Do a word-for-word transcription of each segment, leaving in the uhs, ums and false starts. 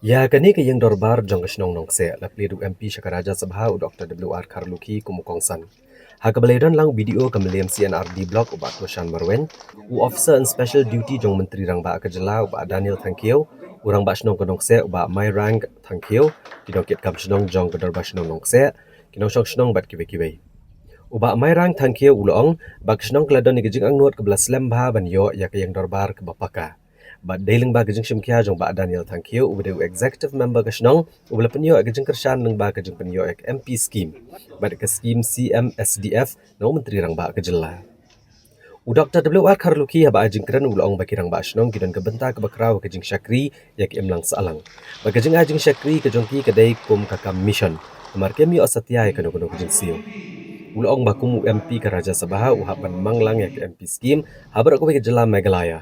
Ïa kane ka ïing dorbar jong ka shnong Nongkseh la plie da u M P sha ka Rajya Sabha u Doctor W R Kharlukhi kum u kongsan. Ha kaba la ïadon lang u B D O ka Mylliem C and R D Block u Bah Toshan Marwein, u Officer in Special Duty jong u Myntri Rangbah ka jylla u Bah Daniel Thangkhiew, u Rangbah Shnong ka Nongkseh u Bah Mairang Thangkhiew, ki nongkitkam shnong jong ka Dorbar Shnong Nongkseh, ki nongshong shnong bad kiwei kiwei. U Bah Mairang Thangkhiew u la ong ba ka shnong ka la don ïa ka jingangnud kaba la slem bha ban ïoh ïa ka ïing dorbar kaba paka. Bad dei lyngba ka jingshim khia jong Bah Daniel Thangkhiew uba dei u Executive Member ka shnong, uba la pynïoh ïa ka jingkyrshan lyngba ka jingpynïoh ïa ka M P scheme bad ka scheme C M S D F na u Myntri Rangbah ka jylla. U Doctor W R Kharlukhi haba ai jingkren u la ong ba ki rangbah shnong ki don ka bynta kaba khraw ha ka jingshakri ïa ka imlang sahlang. Ba ka jingai jingshakri ka jong ki ka dei kum ka kam mission, namar kim ïoh satia ïa kano kano ka jingsiew. U la ong ba kum u M P ka Rajya Sabha u hap ban mang lang ïa ka M P scheme ha baroh kawei ka jylla Meghalaya.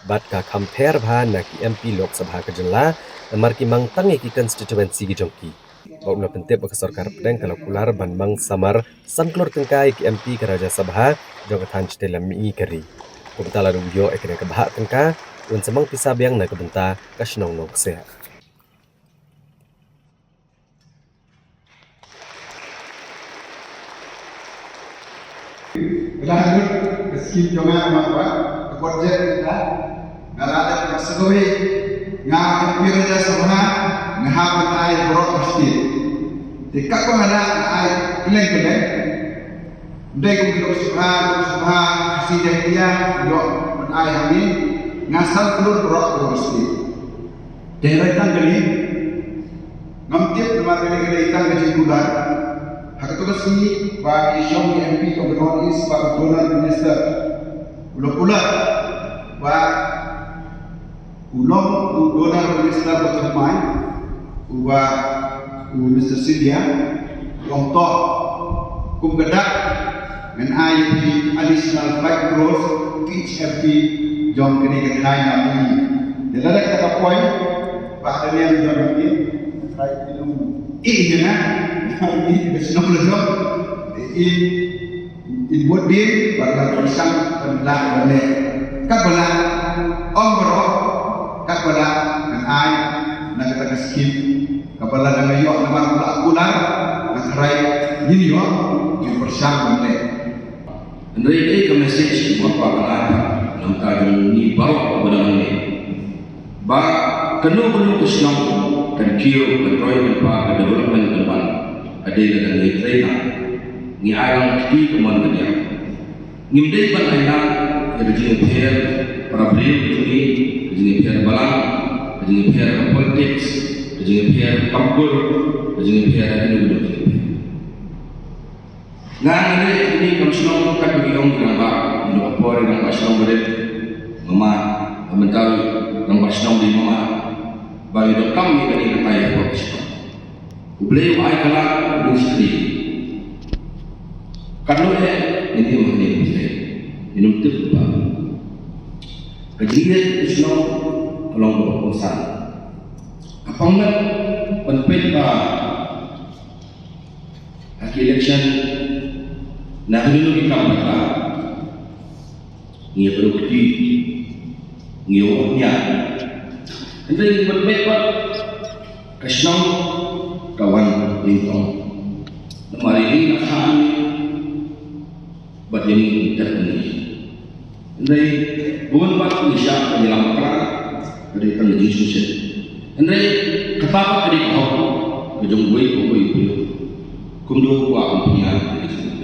Bad ka kham pher bha na ki M P Lok Sabha ka jylla, namar ki mang tang ïa ki constituency ki jong ki. Bad u la pyntip ba ka sorkar pdeng ka la kular ban mang samar san klur tyngka ïa ki M P ka Rajya Sabha jong ka thaiñ shatei lam mihngi ka ri. Kumta lada u ïoh ïa kane ka bhah tyngka, un sa mang pisa biang na ka bynta ka shnong Nongkseh. Ka dang lut ka skim jong nga, namar ba ka budget ka, nga la dep ba sa kawei nga M P Rajya Sabha, nga hap ban ai baroh ka state. Te katba nga lah nga ai kylleng kylleng. Ym dei kum ki Lok Sabha, Lok Sabha Khasi Jaiñtia, ïoh ban ai hangne, nga san klur baroh ka state. Te hynrei tang kane ngam tip namar kane ka dei tang ka jingkular. Ha kato ka sngi ba i shong i M P jong ka North East bad u donor minister u la kular ba u long u donor minister ba thymmai, uba u Mister Scindia, u ong to kum ka dak ngan ai ïa phi additional five crores to each M P jong kane ka thaiñ na mihngi. Te lada kata ka point, Bah Daniel u don hangne, trai phi long i ïa nga, i ka shnong la jong, i, i bud din bad nga pyrshang ban lah ban leh. Katba lah, ong baroh, katba lah ngan ai na kata ka skim. Kaba lada nga ïoh namar u la kular, nga tharai ngin ïoh, ngin pyrshang ban leh. Hynrei kaei ka message kaba kwah ban ai na bynta jong ngi baroh kiba don hangne, ba kano kano ka shnong kan kiew, kan trei, kan par, ka development kan wan, ka dei lada ngi trei, ngi ai lang ka kti ka mon ka diang. Ngim dei ban ai lang ïa ka jingïapher para briew ka jong ngi, ka jingïapher balang, ka jingïapher ka politics, ka jingïapher ka kam kur, ka jingïapher ka kano kano ka jingïapher. Nga nga leh ïa kane kam shnong kat ba ki ong ki rangbah, ngi dei ka por ïa rangbah shnong barit, mama, mynta rangbah shnong dei mama, ba ngi donkam ïa kane ka tai hapoh ka shnong. U Blei u ai ka lad, u dei shakri. Katno eh ngin im hangne U Blei, ngin ym tip ba ka jingïeit ka shnong ka long kaba kongsan. Ka pang met ban peit ba ha ki election na kano kano ki kam bynta. Ngi ïa pyndonkti, ngi ïa wad ñiah. Hynrei ngi bad bad ka shnong ka wan nyngkong. Namar ïa ngi na kha ngi bad ïa ngi ngi tet ngi. Hynrei bun bad ngi shah ngi lam kra ka dei tang ka jingsngewsih. Hynrei kata pat ka dei ka hok ka jong uwei pa uwei u briew. Kumno ba kum pynïar ka dei ka jong